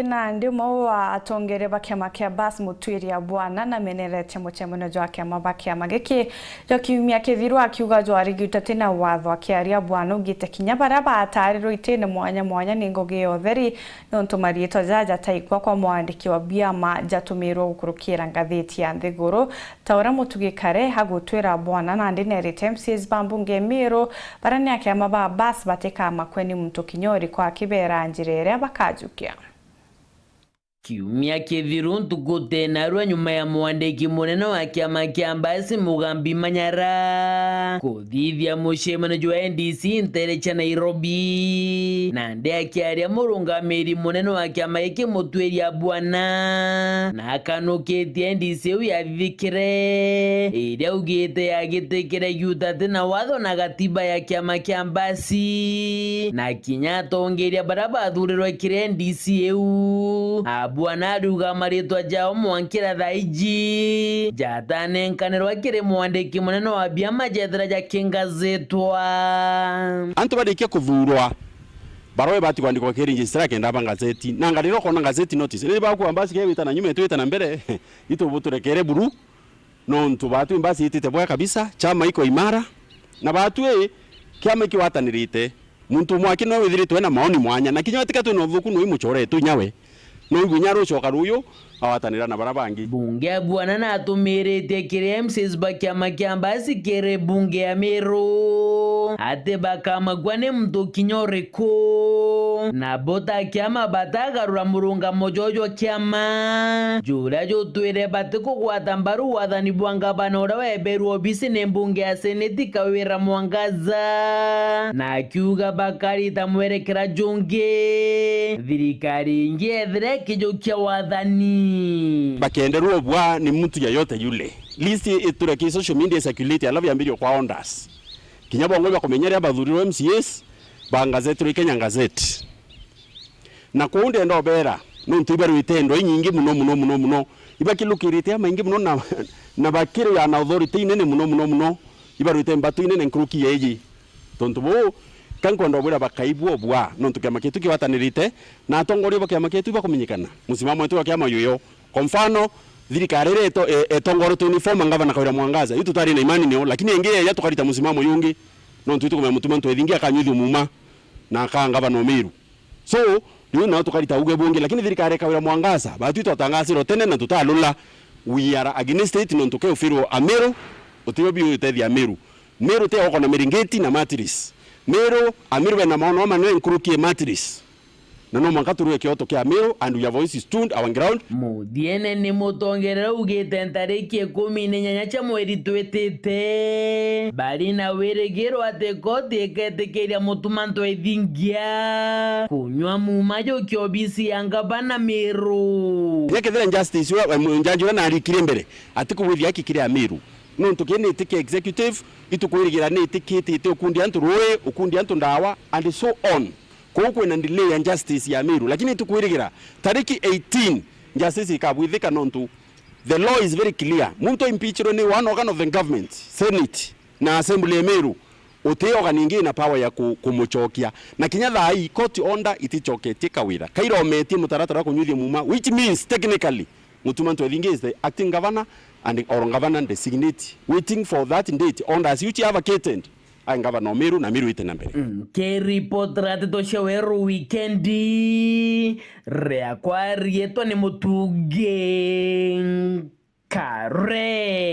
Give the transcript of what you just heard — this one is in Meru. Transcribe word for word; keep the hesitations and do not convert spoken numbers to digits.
Nandi umwe wa atongeria ba kiama kia Bas, Mutwiri Abwana, nameneretie mucemanio jwa kiama ba kiama giki jwa kiumia kithiru, akiuga jwari giutati na watho. Akiaria, Abwana augite kinya baria batarirwe itine mwanya mwanya ni ngugi ya utheri, nontu mariitwa jaja jataikwa kwa mwandiki wa biama jatumirwe gukurukira ngathiti ya nthiguru. Ta uria Mutugi Kare agutwira, Abwana nandi nerite M C As ba mbunge ya Miru baria ni a kiama ba Bas batikamakwe ni muntu kinya uriku akibera njira iria bakajukia. Kiumia kithiru ntuku tenarua nyuma ya mwandiki munene wa kiama kia Bas, Mugambi Manyara, kuthithia mucemanio jwa N D C ntere cia Nairobi, nandi akiaria murungamiri munene wa kiama giki, Mutwiri Abwana, na akanukitie N D C iu yathithikire, iria augite yagitikire giutati na watho na gatiba ya kiama kia Bas, na kinya atongeria baria bathurirwe kiri N D C iu. Abwana ariuga maritwa jao mwankira thaa iji jatanenkanirwa kiri mwandiki munene wa biama jethira jakingazitwa. Antu barikia kuthurwa, barua ibati kwandikwa kiri registrar kenda ba ngazeti. Na ngarira ukona ngazeti notice. Ni bakua Bas kewita na nyuma itwita na mbere, itu buturekere buru. Nontu baatwi Bas itite bwega kabisa, chama iko imara, na baatwi kiama ikiwatanirite. Muntu umwe aki nowe withiritwe na maoni mwanya, na kinya we tika twina uthuku, no imucoretwe inya we. No ibu inya rucoka ruyu awatanira na bara bangi. Bunge Abwana natumiritie kiri M C As ba kiama kia Bas kiri bunge ya Miru ati bakamakua ni muntu kinya uriku, na bo ta kiama batagarura murungamo jwao jwa kiama, juria jutwire batikugwata mbaru wathani bwa ngavana uria weberwe obisi ni mbunge ya Seneti Kawira Mwangaza, na akiuga bakarita mwerekera jungi thirikari ingi ethire ikijukia wathani. Bakenderwa ubwa ni mtu yeyote yule. List itureke social media circulate, alafu yambiririe kwa orders. Kinya bongwe bakumenya ria bathurirwe M C As, bangazetirwe i Kenya Gazette. Na kuu ndenda ubera, nontu ibarwite ndo inyingi muno, muno, muno, muno. Ibakilukirite amaingi muno na, na bakiri ya na authority inene muno, muno, muno. Ibarwite mbatu inene nkuruki ya iji. Tontu buu, ka nkwenda ubwira bakaibua ubwa, nontu kiama kietu kiwatanirite, na atongoria ba kiama kietu ibakumenyekana. Musimamo wetu wa kiama yuyo. Kwa mfano, thirikari iria eto-, e-, etongoretwe ni former ngavana Kawira Mwangaza, itu tutari na imani nio, lakini ingi yeya tukarita musimamo yungi, nontu itukumenya mutuma ntwethingi akanyuithua muuma na akaa ngavana o Meru. So, riu nao tukarita uge bungi, lakini thirikari ya Kawira Mwangaza, batwi twatangasirwe tene na tutalula, we are against it, nontu ke ufirwo Ameru, utio biu utethia Ameru. Meru te oko na miringiti na mattress. Meru, Ameru bena maono ama nwe nkuruki e mattress. Na no mwanka turue kioto kia Ameru and your voice is tuned our ground. Muthiene ni mutongerera ugite ntariki ikumi na inyanya cia mweri twitite, bari na wirigiro ati koti iketikiria mutuma ntwethingia kunyua muuma jukia obisi ya ngavana Meru. Nya kethira justice uria, em, njanji uria narikire mbere, ati kubwithia aki kiri Ameru. Nontu kii ni itikia executive, itukwirigira ni itikitite ukundi antu rui, ukundi antu ndawa, and so on. Kuu kwina delay ya justice ya Meru, lakini itukwirigira tariki eighteen justice ikabwithika, nontu the law is very clear. Muntu impeachirwe ni one organ of the government, Senate na Assembly ya Meru, uti organ ingi ina power ya ku-, kumucokia. Na kinya thaa ii, court order iticoketie Kawira. Kairometie mutaratara wa kunyuithia muuma, which means technically, Mutuma Ntwethingi is the acting governor and, or governor designate, waiting for that date, orders which are vacated. Ai ngavana o Meru na Meru ite na mbere. Nkiripotera nteto cia Weru Wikendi, riakwa riitwa ni Mutugi Kare.